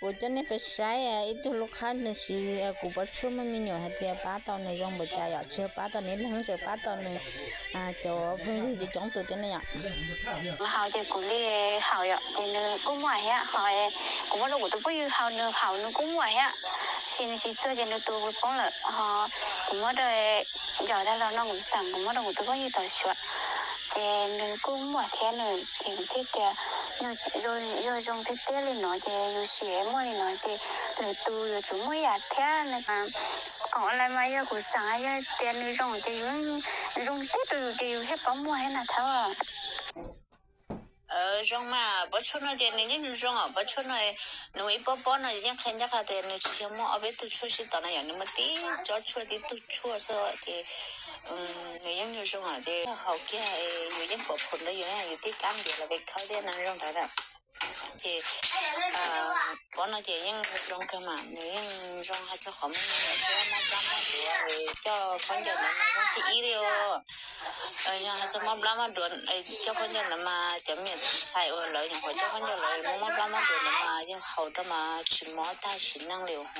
Kuv coj nej pais saib ib tug lub qhab nws siv kuv pob tshuaj muaj me nyuam hais tias pab tau nws zoo npaum cas yom, tsis yog pab tau nws ib leeg, tseem pab tau nws cov phooj ywg coob tus thiab ne yom. Haus ces kuv li haus yom, ces nws kuj muaj thiab ho. Kuv muab rau kuv tus phooj ywg haus, nws haus nws kuj muaj thiab, tab sis nws tsis txuag ces nws tus poob lawm ho. Kuv muab rau, cov tag los no kuv xeem, kuv muab rau kuv tus phooj ywg tom Suav, ces nws kuj muaj thiab nws ces kuv thiaj tias yog zoo tiag tiag li no ces yus sim muaj li no ces lwm tus yuav tsum muaj ib yam thiab. Nws, qhov online mas yog kuv xeem, yog tias nws zoo ces yus, zoo tiag rau yus ces yus thiaj paub muaj thiab na thab. Zoo mas, pob tshuaj no ces nws yeej zoo zoo os. Pob tshuaj no, nws ua ib pob pob no yeej qhia ncaj qha tias nws tsis yog muaj ob peb tug tshuaj sib tov na yom, nws muaj tib tsob tshuaj tib tug tshuaj xwb ces nws yeej zoo zoo os. Ces haus kiag yus yeej pom phom ntawd, yus yus tib kab ntiav los pes khawb thiab no zoo ntawd na. Ces pob no ces yeej zoo kawg mas, nws yeej zoo hais txog qhov muaj me nyuam thiab mob plab mob duav, coj khaub ncaws ntawd mas zoo thib ib li os. Yog hais txog mob plab mob duav, coj khaub ncaws ntawd mas cov me nyuam ntxhais uas lawv nyuam qhuav coj khaub ncaws lawv mob plab mob duav ntawd mas yog haus rau mas tsis mob tag sim neej li os.